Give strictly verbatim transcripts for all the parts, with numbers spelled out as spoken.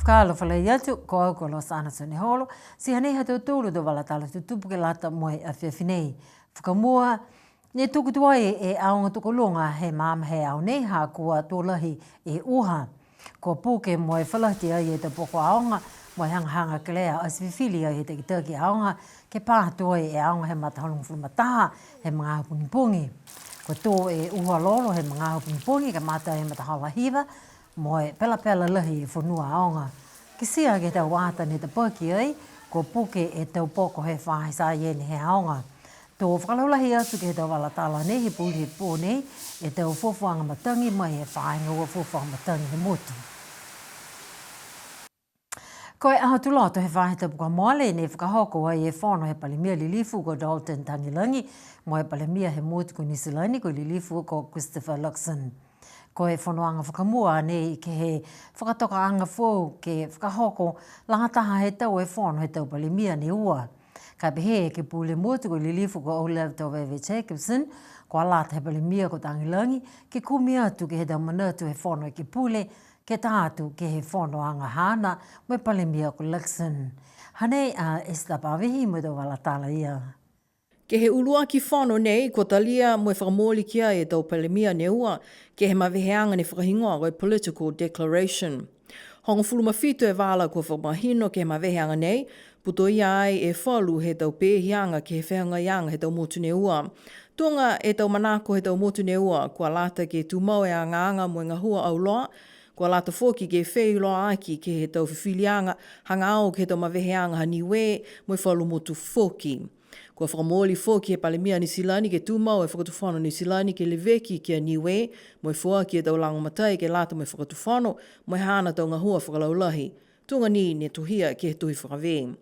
Fakaalofa lahi atu, ko au ko Losana Sioneholo, ti hanei ha tautolu tau vala tala tutupu ke lata mo e afiafi nei. Fakamua, ne tuku tuai e aoga tokoluga he magaaho he aho nei ha kua tō lahi e uha. Kua puke mo e falati ai e tau poko aoga, mo e hagahaga kelea ati fifili ai he takitaki aoga, ke pā atu ai e aoga he matahola hogofulu ma taha, he magaaho pogipogi. Kua tō e uha lolo he magaaho pogipogi, kamata he matahola hiva, mo e pelapela lahi e fonua aoga. Kitia ke he tau ata ne tapaki ai, kua puke e tau poko he faahi saiene he aoga. To fakalaulahi atu ke he tau vala tala nei he puli he pō nei, e tau fuafuaga matagi mai he faahi gahua fuafuaga matagi he motu. Ko e aho Tuloto he faahi tapu kua mole ne fakahoko ai e fono he Palemia lilifu ko Dalton Tagelagi, mo e Palemia he motu ko Niu Silani ko e lilifu ko Christopher Luxon. Ko e fonoaga fakamua nei ke he fakatokaaga foou ke fakahoko lagataha he tau e fono he tau Palemia ne ua. Ka pehē e Ekepule Motu ko e lilifu ko O'Love Tauveve Jacobsen, kua lata he Palemia ko Tagelagi, ke kumi atu ke he tau manatu he fono Ekepule, ke ta atu ke he fonoaga haana mo e Palemia ko Luxon. Hanei a Esther Pavihi mo e tau vala tala ia. Ke he uluaki fono nei, kua talia mo e fakamooli ki ai e tau Palemia ne ua, ke he maveheaga ne fakahigoa ko e political declaration. Hogofulu ma fitu e vala kua fakamahino ke he maveheaga nei, putoia ai e falu he tau peehiaga ke he fehagaiaga he tau motu ne ua. Tuga e tau manako he tau motu ne ua, kua lata ke tumau e agaaga mo e gahua auloa, kua lata foki ke feiloaaki ke he tau fifiliaga hagaao ke he tau maveheaga ha Niue mo e falu motu foki. Kua fakamooli foki he Palemia Niu Silani ke tumau e Fakatufono Niu Silani ke leveki ki a Niue, mo e foaki e tau lagomatai ke lata mo e Fakatufono, mo e haana tau gahua fakalaulahi. Tuga ni ne tohia ke he tohi fakavē.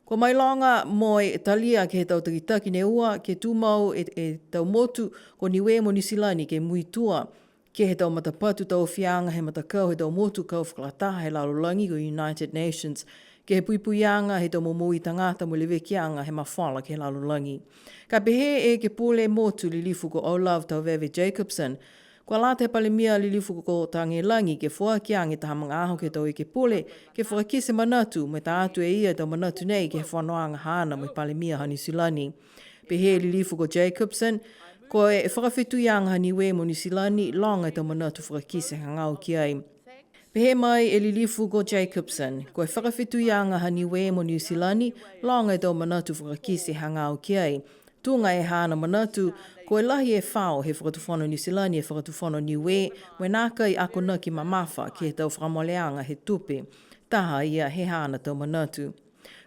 Kua mailoga mo e talia ke he tau takitaki ne ua, ke tumau e, e tau motu, ko Niue mo Niu Silani ke muitua ke he tau matapatu taofiaga he matakau he tau motu kau fakalataha he lalolagi ko e United Nations, ke he puipuiaga he tau momoui tagata mo e levekiaga he mafola ke he lalolagi. Ka pehē e Ekepule Motu lilifu ko O'Love Tauveve Jacobsen, kua lata he Palemia lilifu ko Tagelagi ke foaki age taha magaaho ke he tau Ekepule, ke fakakite manatu, mo e ta atu e ia e tau manatu nei ke he fonoaga haana mo e Palemia ha Niu Silani. Pehē e lilifu ko Jacobsen, ko e fakafetuiaga ha Niue mo Niu Silani, loga e tau manatu fakakite hagaao ki ai. Pehē mai e lilifu ko Jacobsen, ko e fakafetuiaga ha Niue mo Niu Silani, loga e tau manatu fakakite hagaao ki ai. Tuga e haana manatu, ko e lahi e fao he Fakatufono Niu Silani e Fakatufono Niue, mo e nākai akonaki mamafa ke he tau fakamoleaga he tupe, taha ia he haana tau manatu.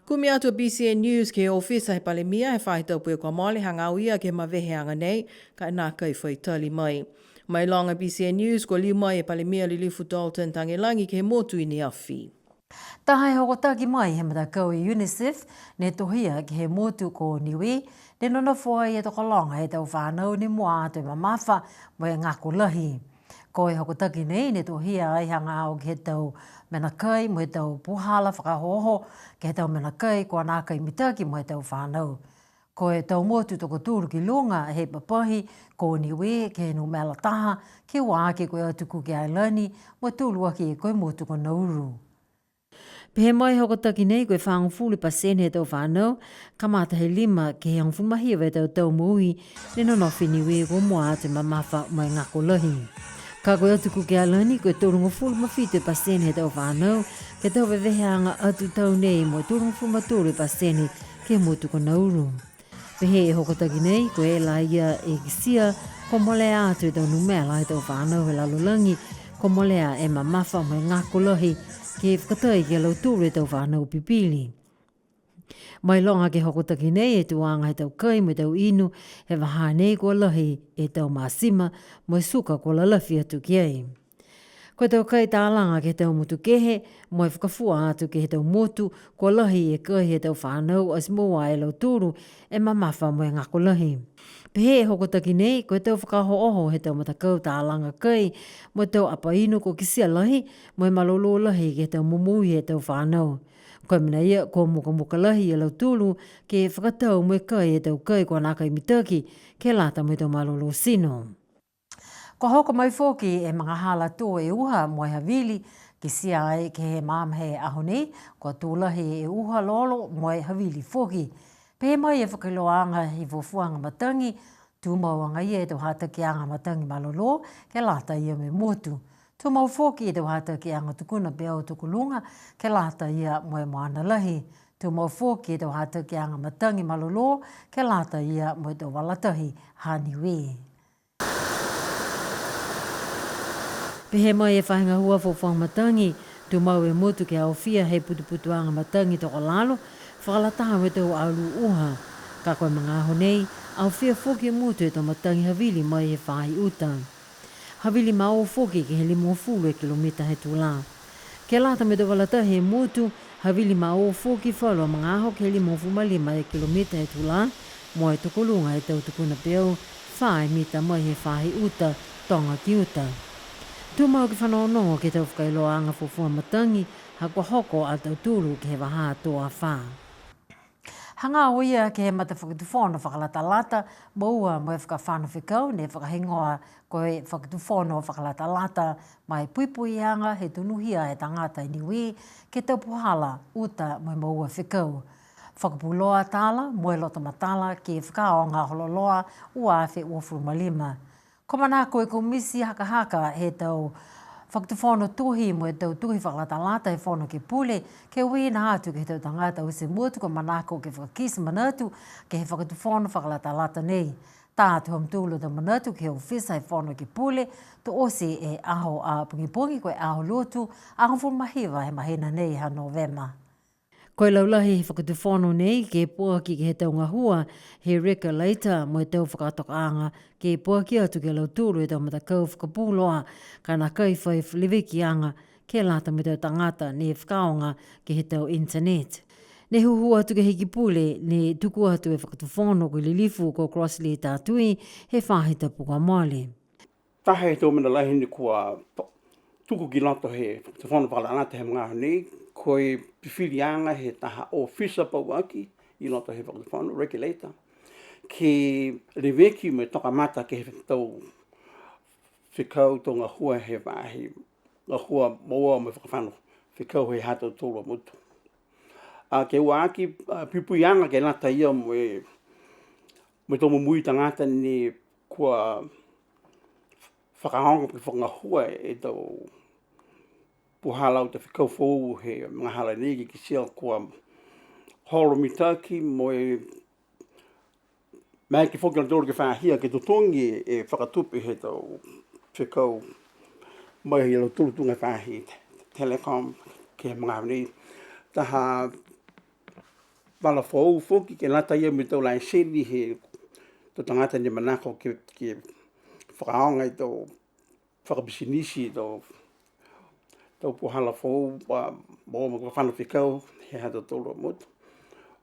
Kumi atu a B C N News ke he ofisa he Palemia he faahi tapu kua mole hagaao ia ke he maveheaga nei, ka e nākai fai tali mai. Mailoga B C N News, kua liu mai e Palemia lilifu Dalton Tagelagi ke he motu i ne afi. Taha e hokotaki mai he matakau i UNICEF, ne tohia ke he motu ko Niue, ne nonofo ai e tokologa he tau fanau ne mua atu e mamafa mo e gako lahi. Ko e hokotaki nei, ne tohia ai hagaao ke he tau mena kai mo e tau puhala fakaohooho, ke he tau mena kai kua nākai mitaki mo e tau fanau. Ko e tau motu tokotolu ki luga he papahi, ko Niue ke he numela taha, ke ua aki ko e Atu Kuki Ailani, mo e tolu aki ko e motu ko Nauru. Pehē mai e hokotaki nei ko e fagofulu pasene he tau fanau, kamata he lima ke he hogofulu ma hiva e tau tau moui, ne nonofo i Niue kua mua atu e mamafa mo e gako lahi. Ka ko e Atu Kuki Ailani ko e tolugofulu ma fitu e pasene he tau fanau, ke he tau veveheaga atu tau nei mo e tolugofulu ma tolu e pasene ke he motu ko Nauru. Pehē e hokotaki nei, ko e laia e kitia, kua molea atu e tau numela he tau fanau he lalolagi, kua molea e mamafa mo e gako lahi, ke fakatai ki a lautolu e tau fanau pipili. Mailoga ke he hokotaki nei e tuaga he tau kai mo e tau inu, he vahā nei kua lahi e tau masima, mo e suka kua lalafi atu ki ai. Ko e tau kai talaga ke he tau motu kehe, mo e fakafua atu ke he tau motu, kua lahi e kai he tau fanau, ati moua e lautolu e mamafa mo e gako lahi. Pehē e hokotaki nei, ko e tau fakaohooho he tau matakau talaga kai, mo e tau apa inu kua kitia lahi, mo e malolō lahi ke he tau momoui he tau fanau. Ko e mena ia, kua mukamuka lahi e lautolu, ke fakatau mo e kai e tau kai kua nākai mitaki, ke lata mo e tau malolō tino. Kua hoko mai foki e magahala tō e uha mo e havili, kitia ai ke he magaaho he aho nei, kua tū lahi e uha lolo mo e havili foki. Pehē mai e fakailoaaga he fuafuaga matagi, tumau agaia e tau hatakiaga matagi malolō, ke lata ia mo e motu. Tumau foki e tau hatakiaga tukuna peau tokoluga, ke lata ia mo e moana lahi. Tumau foki e tau hatakiaga matagi malolō, ke lata ia mo e tau vala tahi ha Niue. Pehē mai e faahi gahua fuafuaga matagi, tumau e motu ke aofia he putuputuaga matagi tokolalo, fakalataha mo e tau alu uha. Ka ko e magaaho nei, aofia foki e motu e tau matagi havili mai he faahi uta. Havili mao foki ke he limagofulu e kilomita he tulā. Ke lata mo e tau vala tahi he motu, havili mao foki falu a magaaho ke he limagofulu ma lima e kilomita he tulā, mo e tokoluga e tau tukuna peau, fā e mita mai he faahi uta, toga ki uta. Tumau ke fanogonogo ke he tau fakailoaaga fuafua matagi, ha kua hoko a tautolu ke he vahā tō afā. Hagaao ia ke he matafakatufono fakalatalata, moua mo e fakafano fekau, ne fakahigoa ko e Fakatufono Fakalatalata ma e Puipuiaga he Tonuhia e Tagata i Niue, ke he tau puhala uta mo e moua fekau. Fakapuloa tala mo e loto matala ke he fakaaoga hololoa ua afe uafulu ma lima. Kua manako e Komiti Hakahaka he tau Fakatufono Tohi mo e tau Tohi Fakalatalata he Fono Ekepule, ke uiina atu ke he tau tagata oti he motu kua manako ke fakakite manatu ke he Fakatufono Fakalatalata nei. Tā atu ha mutolu a tau manatu ke he ofisa he Fono Ekepule, to oti e aho a pogipogi ko e Aho Lotu, hogofulu ma hiva he mahina nei ha Novema. Ko e laulahi he fakatufono nei ke poaki ke he tau gahua he regulator mo e tau fakatokaaga ke poaki atu ke lautolu e tau matakau fakapuloa ka nākai fai levekiaga ke lata mo e tau tagata ne fakaaoga ke he tau internet. Ne hūhū atu ke he Iki Pule, ne tuku atu e fakatufono ko e Lilifu ko Crossley Tatui he faahi tapu kua mole. Taha he tau mena lahi ne kua to-, tuku ki loto he Fakatufono Fakalatalata he magaaho nei, ko e fifiliaga he taha ofisa pauaki i loto he Fakatufono, regulator, ke leveki mo e toka mata ke he tau fekau, tau gahua he faahi, gahua moua mo e fakafano fekau he ha tautolu a motu. A, ke ua aki, a, puipuiaga ke lata ia mo e, mo e tau momoui tagata ne kua fakaaoga ke fakagahua e tau puhala uta fekau foou he magahala nei, ke kitia kua holo mitaki mo e maeke foki a lautolu ke fahia ke totogi e fakatupe he tau fekau mai he lautolu tuga faahi te-, Telecom ke he magaaho nei. Taha vala foou foki ke lata ia mo e tau laiseni he tau tagata ne manako ke, ke fakaaoga e tau fakapisinisi, tau, tau puhala foou, a, mo, mo e fakafano fekau he ha tautolu a motu.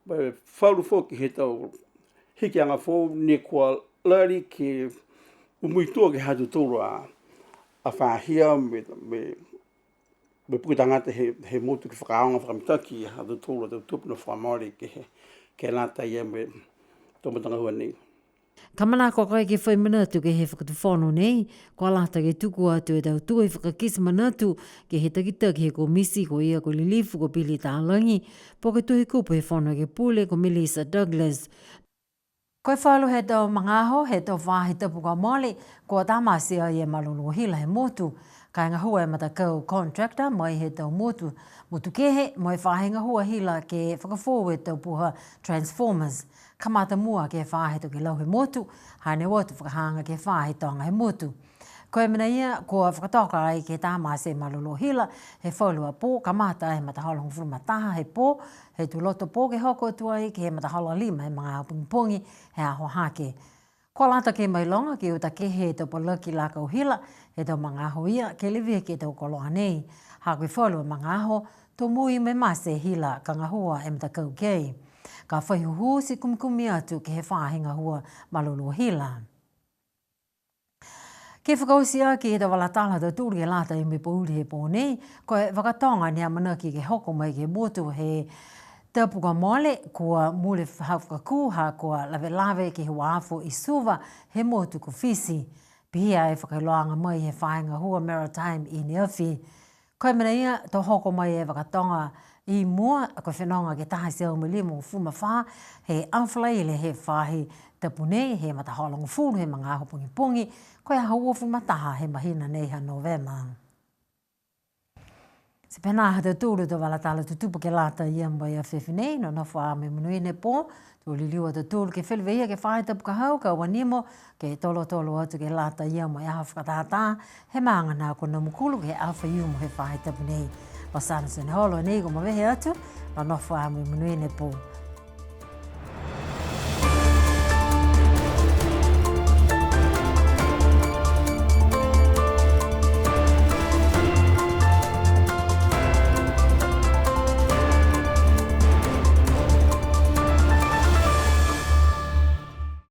Mo e falu foki he tau hikiaga foou ne kua lali ke mumuitua ke he ha tautolu a, a fahia mo e, mo e, mo e puke tagata he, he motu ke fakaaoga fakamitaki ha tautolu a tau tupe ne fakamole ke he, ke lata ia mo e tau matagahua nei. Ka manako a koe ke fai manatu ke he fakatufono nei, kua lata ke tuku atu e tau tohi fakakite manatu ke he takitaki he komiti ko ia ko e Lilifu ko Billy Talagi, po ke Tohikupu he Fono Ekepule ko Melissa Douglas. Ko e falu he tau magaaho he tau faahi tapu kua mole, kua tamate ai e malolō hila he motu. Ka e gahua e matakau contractor mai he tau motu, motu kehe, mo e faahi gahua hila ke fakafoou e tau puha transformers. Kamata mua ke he faahi tokelau he motu, hane o atu fakahaga ke he faahi toga he motu. Ko e mena ia, kua fakatoka ai ke tamate e malolō hila he falu a pō, kamata he matahola hogofulu ma taha he pō, he tuloto pō ke hoko atu ai ke he matahola lima he magaaho pogipogi he aho hake. Kua lata ke mailoga ke uta kehe e tau palaki lakau hila he tau magaaho ia ke leveki e tau koloa nei. Ha ko e falu a magaaho, to mui mo e mate e hila ka gahua e matakau kei. Ka fai hūhū ti kumikumi atu ke he faahi gahua malolō hila. Ke fakaoti aki e tau vala tala ha tautolu ke lata mo e pouli he pō nei, ko e vaka toga ne amanaki ke hoko mai ke he motu he tapu kua mole, kua mule fakakū ha kua lavelave ke he uafo i Suva he motu ko Fisi. Pihia e fakailoaaga mai he faahi gahua Maritime i neafi. Ko e mena ia, to hoko mai e vakatoga i mua, ko e fenoga ke taha e teau ma limagofulu ma fā, he Aho Falaile he faahi tapu nei, he matahola hogofulu he magaaho pogipogi, ko e aho uafulu ma taha he mahina nei ha Novema. Ti pehē nā ha tautolu a tau vala tala tutupu ke lata ia mo e afiafi nei, nonofo ā mo e monuina e pō, to liliu a tautolu ke feleveia ke he faahi tapu ka hau, ka ua nimo ke tolotolo atu ke lata ia mo e aho fakatātā, he maaga nā ko Namukulu ke he Aho Faiumu he faahi tapu nei. Ko Sana Seneholo nei kua mavehe atu, nonofo ā mo e monuina e pō.